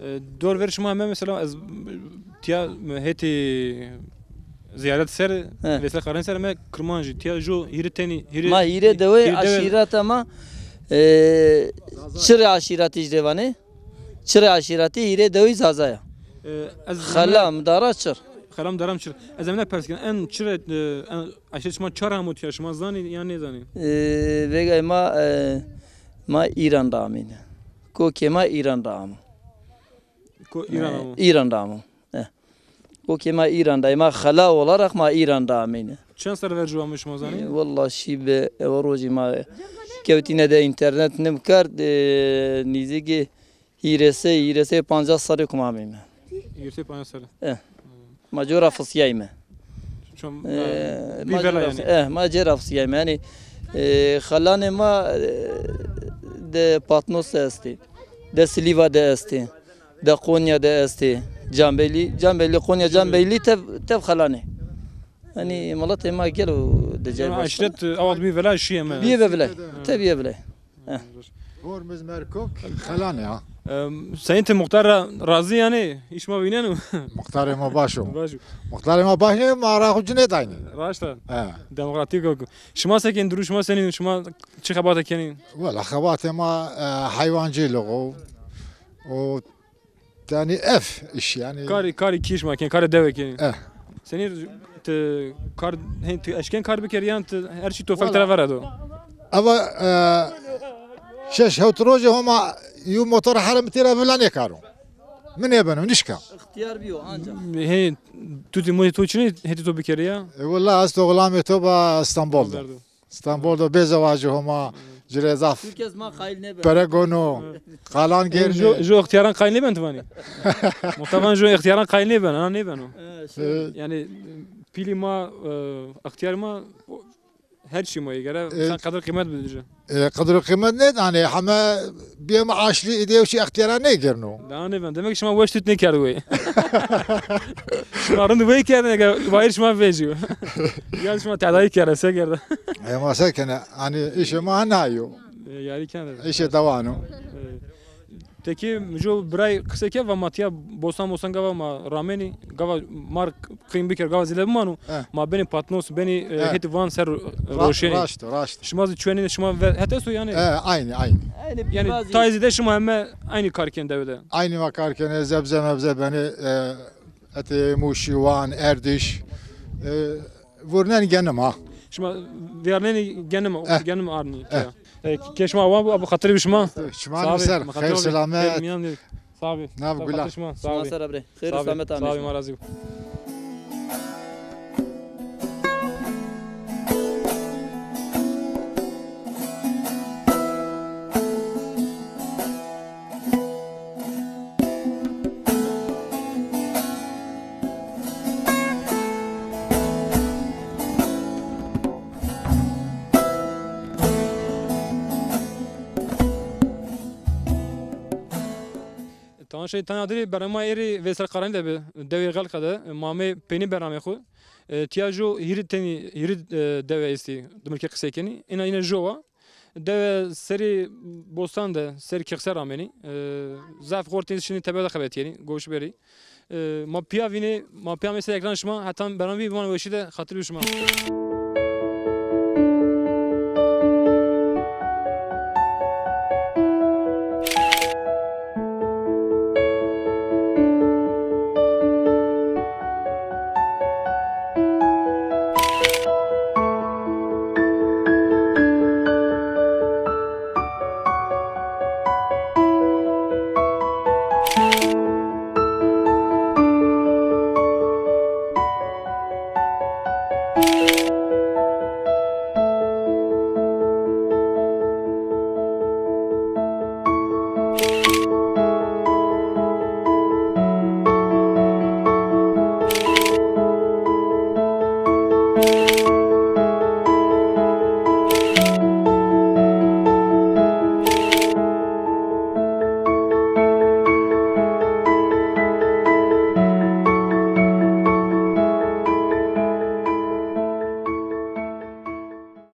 E, dor ver şima heme mesela ez tiya hetê ziyaret ser, he, Veysel Karan ser me Kirmanjî tiya jo hîrê tenî, hîrê. Ma hîrê dewê, hîrê dewê aşîreta ma, e, Çirê aşîretî jî rê vanê. Çirê aşîretî hîrê dewî Zaza ya. E, ez xela mi dara Çir. Xela mi dara Çir. Ez emine pers ken, en Çirê, e, en aşîret şima çar amo tiya şima zanî ya nêzanî? E, vegay ma, e, ma Îran ra amîne. Kokê ma Îran ra amo. Ko Îran amo? Îran ra amo. E. Kokê ma Îran ra, ma xela olarak ma Îran ra amîne. Çend serr ver ju amo şima zanî? E, walla şî bi, ew rojî ma kewtîne de înternet nim kerd, e, nîzîkî hîrêsey, hîrêsey pancas serrî kum amîme. Hîrêsey pancas serrî. E. Ma cora fisîyayme. Çom, e, bî vela yanî. Eh, ma cêra fisîyayme. Yanî, e, xelanê ma, e, de Patnos de estê. De Silîva de estê. De Konya de estê. Canbeylî, Canbeylî, Konya, Canbeylî tev, tev xelanê. Yanî, miletê ma gelo de cayê başka. Aşîret, e, awad bî vela şîye me. Bîye ve vila. Te bîye vila. Eh. Hormuz Merkok xelanê ha. Em, Seyîn, ti muxtar ra razî yanî? Îş ma vîneno? Muxtarê ma baş o. Baş o. Muxtarê ma baş nê, ma ra xo ci nêdaynî. Raşt a. He. Demokratîk o. Şima se kenî, durû şima senî, şima çi xebate kenî? Wela xebatê ma, e, heywancîlix o. O, yanî ev îş yanî. Karê, karê kî şima kenî, karê dewe kenî? Eh. Senî ti kar, hen ti eşken kar bikerî yan ti her çî tofek tera vera do? Eva, e, şeş hewt rojê Homa yew motor herê mi têra vila nêkaro. Mi nêbeno, nişka. Îxtîyar bîyo anca. Hê, tutî motê to çinê, hetê to bikerî ya? E, wela ez to xulamê to ba Stenbol de. Berdo. Stenbol de bê zewacê Homa ci rê zaf. Türkes ma qayîl nêbeno. Pere gono. Qalan gêrnê. Jo, jo îxtîyaran qayîl nêben ti vanî? Muxtar van jo îxtîyaran qayîl nêben, ana nêbeno. E, şey. Yanî pîlî ma, e, îxtîyarê ma, o, her çî ma yê gere, e, sen qedir qîmet bidî ci. E, qedir û qîmet nêdanê, heme bîyeme aşlî, îdê yew çî îxtîyara nêgêrno. Daha nêben. Demek ki şima weş tut nêkerd wey. Şima rind wey kerdin, eke wayîr şima vecîyo. Ya şima tedayî kerde, se kerde? E, ma se kene, hanî îşê ma hena yo. E, yarî kerde. Îşê dewan o. E, Tekî jo biray qisey ke va ma tîya bostan mostan gava ma ramenî, gava mar qîm biker, gava zêde bimano, eh, ma benî patnos, benî, e, eh, hetî van ser, e, ra-, roşenî. Raşt o, raşt o. Şima zî çuwenî de şima ve-, het esto yanî? Eh, aynî, aynî. Yanî tayê zêde şima heme aynî kar kenî dewe de? Aynî ma kar kenê, zebze mebze benê, e, hetê Mûşî, Wan, Erdîş, e, vurnenî genim ha. Şima vernenî genim, eh, genim arnî. Eh. E, ke şima awan bo, abo xatirê bi şima. Şima ser, xeyr selamet. Sağ ol. Nav gula. Şima ser abre. Xeyr selamet amê. Sağ ol, ma razî bo. Tamam, şey, tana dirî berema êrî Veysel Karanî de bi, dewê Xelqe de, ma amê peynî beramê xwu. E, tîya jo hîrî tenî, hîrî, e, dewe estî, dimilkî qisey kenî. Îna îne jo wa. Dewe serî bostan de, serî kexser amenî. E, zaf xortî şinî tebe de xebetîyenî, goş berî. E, ma pîya vînê, ma pîya amê ser ekran şima, heta beramê bî biman weşî de xatir bi şima.